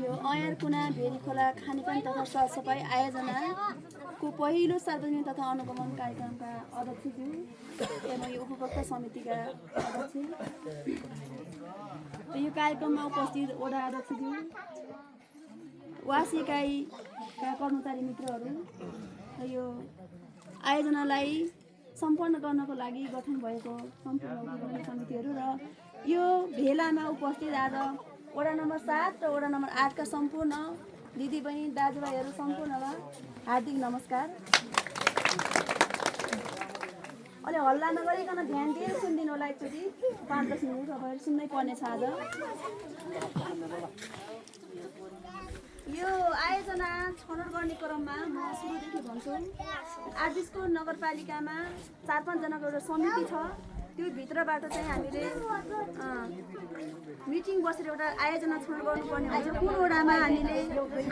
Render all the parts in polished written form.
यो अयार कुना भेरी खोला खानेपानी तथा सरसफाई आयोजनाको पहिलो सार्वजनिक तथा अनुगमन कार्यक्रमका अध्यक्षज्यू एवं यो उपभोक्ता समितिका अध्यक्ष यो कार्यक्रममा उपस्थित वडा अध्यक्षज्यू वास इकाइका कर्मचारी मित्रहरू र यो आयोजनालाई सम्पन्न गर्नको लागि गठन भएको सम्पूर्ण उपभोक्ता समितिहरू र यो भेलामा उपस्थित आज वडा नम्बर 7 र वडा नम्बर 8 का सम्पूर्ण दिदीबहिनी दाजुभाइहरू सम्पूर्णलाई हार्दिक नमस्कार। अलि हल्ला नगरिकन ध्यान दिएर सुनिदिनु होला, एकचोटि 5-10 मिनट तपाईँहरू सुन्नै पर्नेछ। आज यो आयोजना छनौट गर्ने क्रममा म सुरुदेखि भन्छु, आरबिसको नगरपालिकामा 4-5 जनाको एउटा समिति छ। त्यो भित्रबाट चाहिँ हामीले मिटिङ बसेर एउटा आयोजना छनौट गर्नुपर्ने हुन्छ। कुन वडामा हामीले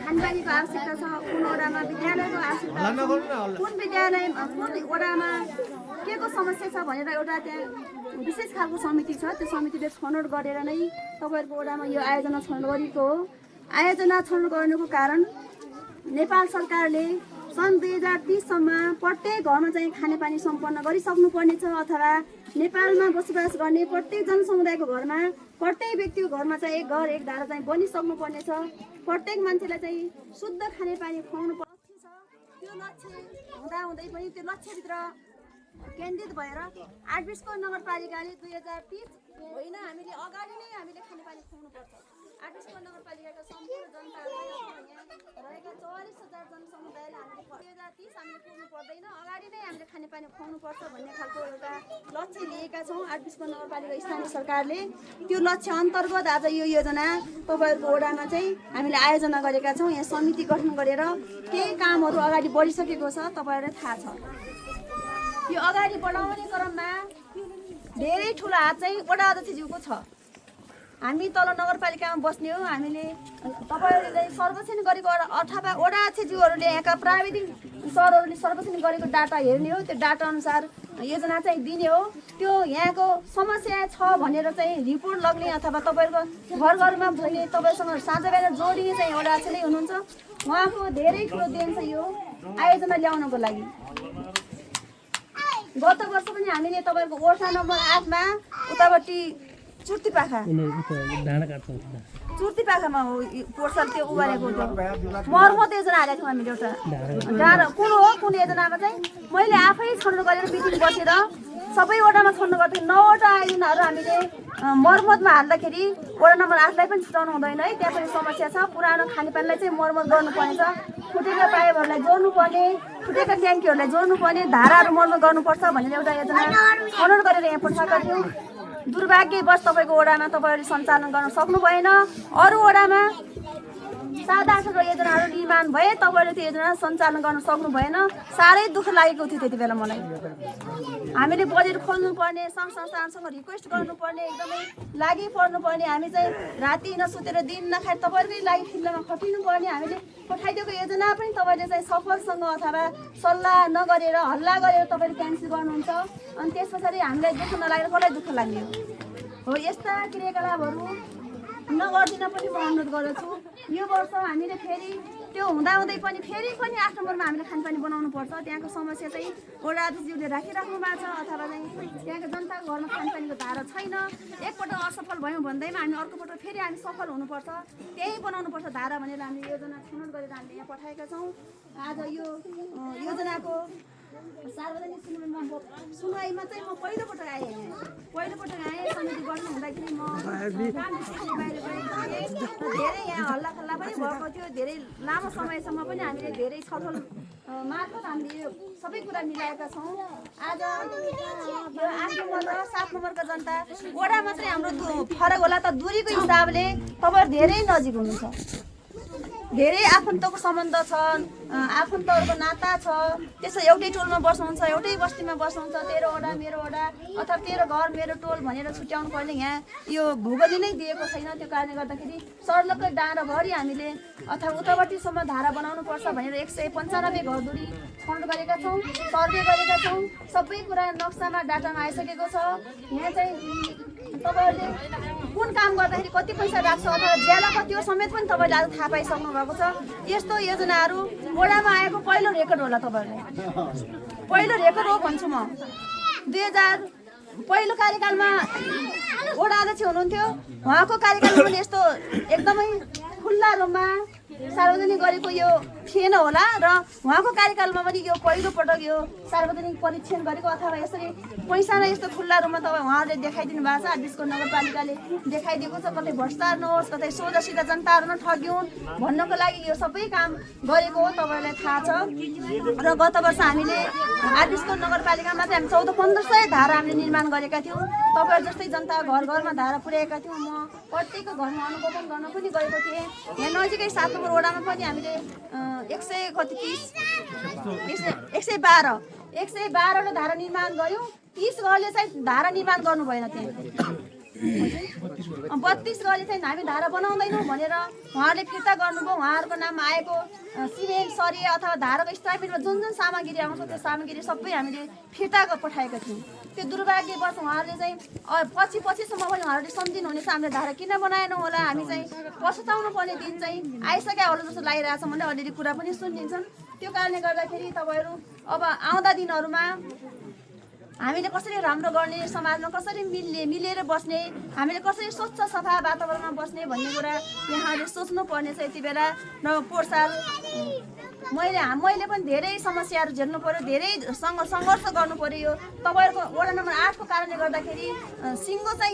खानपानीको आवश्यकता छ, कुन वडामा विद्यालयको आवश्यकता छ, कुन विद्यालयमा कुन वडामा के को समस्या छ भनेर एउटा त्यहाँ विशेष खालको समिति छ। त्यो समितिले छनौट गरेर नै तपाईँहरूको वडामा यो आयोजना छनौट गरेको हो। आयोजना छनौट गर्नुको कारण नेपाल सरकारले सन् 2030 सम्म प्रत्येक घरमा चाहिँ खानेपानी सम्पन्न गरिसक्नुपर्ने छ, अथवा नेपालमा बसोबास गर्ने प्रत्येक जनसमुदायको घरमा प्रत्येक व्यक्तिको घरमा चाहिँ एक घर एक धारा चाहिँ बनिसक्नुपर्ने छ। प्रत्येक मान्छेलाई चाहिँ शुद्ध खानेपानी खुवाउनु पर्ने छ। त्यो लक्ष्य हुँदाहुँदै पनि त्यो लक्ष्यभित्र केन्द्रित भएर आरबिसको नगरपालिकाले 2030 होइन, हामीले अगाडि नै हामीले खानेपानी खुवाउनुपर्छ। आरबिसको नगरपालिकाका सम्पूर्ण जनताहरूलाई यहाँ रहेका 44,000 जनसमुदायलाई हामीले 2030 हामीले पुग्नु पर्दैन, अगाडि नै हामीले खानेपानी खुवाउनुपर्छ भन्ने खालको एउटा लक्ष्य लिएका छौँ आरबिसको नगरपालिका स्थानीय सरकारले। त्यो लक्ष्य अन्तर्गत आज यो योजना तपाईँहरूको वडामा चाहिँ हामीले आयोजना गरेका छौँ। यहाँ समिति गठन गरेर केही कामहरू अगाडि बढिसकेको छ, तपाईँहरूलाई थाहा छ। यो अगाडि बढाउने क्रममा धेरै ठुलो हात चाहिँ वडा अध्यक्षज्यूको छ। हामी तल नगरपालिकामा बस्ने हो, हामीले तपाईँहरूले सर्वेक्षण गरेको अथवा वडा अध्यक्षज्यूहरूले यहाँका प्राविधिक सरहरूले सर्वेक्षण गरेको डाटा हेर्ने हो। त्यो डाटा अनुसार योजना चाहिँ दिने हो। त्यो यहाँको समस्या छ भनेर चाहिँ रिपोर्ट लग्ने अथवा तपाईँहरूको घर घरमा पुग्ने, तपाईँसँग साझा गरेर जोडिने चाहिँ वडा अध्यक्ष नै हुनुहुन्छ। उहाँको धेरै ठुलो देन छ यो आयोजना ल्याउनको लागि। गत वर्ष पनि हामीले तपाईँको वडा नम्बर 8 मा उतापट्टि चुर्तीपाखामा हो पोर्सल त्यो उबारेको मर्मत योजना हालेको थियौँ हामीले। एउटा डाँडा कुन हो कुन योजनामा चाहिँ मैले आफै छनौट गरेर मिटिङ बसेर सबै वडामा छनौट गर्थेँ। 9वटा आयोजनाहरू हामीले मर्मतमा हाल्दाखेरि वडा नम्बर 8 लाई पनि छुटाउनु हुँदैन है, त्यहाँ पनि समस्या छ। पुरानो खानेपानीलाई चाहिँ मर्मत गर्नुपर्ने छ, फुटेका पाइपहरूलाई जोड्नुपर्ने, फुटेका ट्याङ्कीहरूलाई जोड्नुपर्ने, धाराहरू मर्मत गर्नुपर्छ भनेर एउटा योजना छनौट गरेर यहाँ पठाएका थियौँ। दुर्भाग्यवश तपाईँको वडामा तपाईँहरूले सञ्चालन गर्न सक्नु भएन। अरू वडामा 7-8 योजनाहरू निर्माण भए, तपाईँहरूले त्यो योजना सञ्चालन गर्न सक्नु भएन। साह्रै दुःख लागेको थियो त्यति बेला मलाई। हामीले बजेट खोल्नुपर्ने, सङ्घ संस्थानसँग रिक्वेस्ट गर्नुपर्ने, एकदमै लागि पर्नुपर्ने। हामी चाहिँ राति नसुतेर दिन नखाएर तपाईँहरूकै लागि फिल्डमा खटिनुपर्ने। हामीले पठाइदिएको योजना पनि तपाईँले चाहिँ सफलसँग अथवा सल्लाह नगरेर हल्ला गरेर तपाईँले क्यान्सल गर्नुहुन्छ। अनि त्यस पछाडि हामीलाई दुःख नलागेर कसलाई दुःख लाग्ने हो। यस्ता क्रियाकलापहरू नगरिदिन पनि म अनुरोध गर्दछु। यो वर्ष हामीले फेरि त्यो हुँदाहुँदै पनि 8 नम्बरमा हामीले खानपानी बनाउनु पर्छ। त्यहाँको समस्या चाहिँ वडा अध्यक्षज्यूले राखिराख्नु भएको छ, अथवा चाहिँ त्यहाँको जनताको घरमा खानपानीको धारा छैन। एकपल्ट असफल भयौँ भन्दैमा हामी अर्कोपल्ट फेरि हामी सफल हुनुपर्छ, त्यही बनाउनुपर्छ धारा भनेर हामीले योजना छनौट गरेर हामीले यहाँ पठाएका छौँ। आज यो योजनाको सार्वजनिक सुनवाईमा चाहिँ म पहिलोपटक आएँ। समिति गठन हुँदाखेरि म बाहिर गएँ। धेरै यहाँ हल्लाखल्ला पनि भएको थियो। धेरै लामो समयसम्म पनि हामीले धेरै छलफल मार्फत हामीले यो सबै कुरा मिलाएका छौँ। आज यो 8 नम्बर र 7 नम्बरका जनता वडा मात्रै हाम्रो फरक होला, त दूरीको हिसाबले तपाईँहरू धेरै नजिक हुनुहुन्छ। धेरै आफन्तको सम्बन्ध छ, आफन्तहरूको नाता छ। त्यसो एउटै टोलमा बस्नुहुन्छ, एउटै बस्तीमा बस्नुहुन्छ। तेरो वडा मेरो वडा अथवा तेरो घर मेरो टोल भनेर छुट्याउनु पर्ने यहाँ यो भूगोलले नै दिएको छैन। त्यो कारणले गर्दाखेरि सर्लक्कै डाँडाभरि हामीले अथवा उतापट्टिसम्म धारा बनाउनुपर्छ भनेर 195 घर दूरी छनौट गरेका छौँ, सर्वे गरेका छौँ। सबै कुरा नक्सामा डाटामा आइसकेको छ। यहाँ चाहिँ तपाईँहरूले कुन काम गर्दाखेरि कति पैसा लाग्छ अथवा ज्याला कति हो समेत पनि तपाईँले आज थाहा पाइसक्नु भएको छ। यस्तो योजनाहरू वडामा आएको पहिलो रेकर्ड होला तपाईँहरूले, पहिलो रेकर्ड हो भन्छु म। 2000 पहिलो कार्यकालमा वडा अध्यक्ष हुनुहुन्थ्यो, उहाँको कार्यकालमा पनि यस्तो एकदमै खुल्ला रूपमा सार्वजनिक गरेको यो थिएन होला र उहाँको कार्यकालमा पनि यो पहिलो पटक यो सार्वजनिक परीक्षण गरेको अथवा यसरी पैसालाई यस्तो खुल्ला रूपमा तपाईँ उहाँहरूले देखाइदिनु भएको छ। डिस्को नगरपालिकाले देखाइदिएको छ, कतै भ्रष्टाचार नहोस्, कतै सोझा सिधा जनताहरू नठग्यौँ भन्नको लागि यो सबै काम गरेको हो, तपाईँलाई थाहा छ। र गत वर्ष हामीले डिस्को नगरपालिकामा चाहिँ हामी 1400-1500 धारा हामीले निर्माण गरेका थियौँ। तपाईँहरू जस्तै जनता घर घरमा धारा पुर्याएका थियौँ। म प्रत्येकको घरमा अनुगमन गर्न पनि गएको थिएँ। यहाँ नजिकै 7 नम्बर वडामा पनि हामीले 112 धारा निर्माण गऱ्यौँ। 30 घरले चाहिँ धारा निर्माण गर्नु भएन त्यहाँ। 32 घरले चाहिँ हामी धारा बनाउँदैनौँ भनेर उहाँहरूले फिर्ता गर्नुभयो। उहाँहरूको नाममा आएको सिमेन्ट सरिया अथवा धाराको स्ट्राइपमेन्टमा जुन जुन सामग्री आउँछ त्यो सामग्री सबै हामीले फिर्ता पठाएका थियौँ। त्यो दुर्भाग्यवश उहाँहरूले चाहिँ पछिसम्म पनि उहाँहरूले सम्झिनुहुनेछ हामीले धारा किन बनाएनौँ होला, हामी चाहिँ पछुताउनु पर्ने दिन चाहिँ आइसक्यो होला जस्तो लागिरहेछ भने अलिअलि कुरा पनि सुनिदिन्छन्। त्यो कारणले गर्दाखेरि तपाईँहरू अब आउँदा दिनहरूमा हामीले कसरी राम्रो गर्ने, समाजमा कसरी मिलेर बस्ने, हामीले कसरी स्वच्छ सफा वातावरणमा बस्ने भन्ने कुरा यहाँले सोच्नुपर्ने छ यति बेला। र पोहोर साल मैले पनि धेरै समस्याहरू झेल्नु पर्यो, धेरै सङ्घर्ष गर्नु पर्यो। यो तपाईँहरूको वडा नम्बर 8 को कारणले गर्दाखेरि सिङ्गो चाहिँ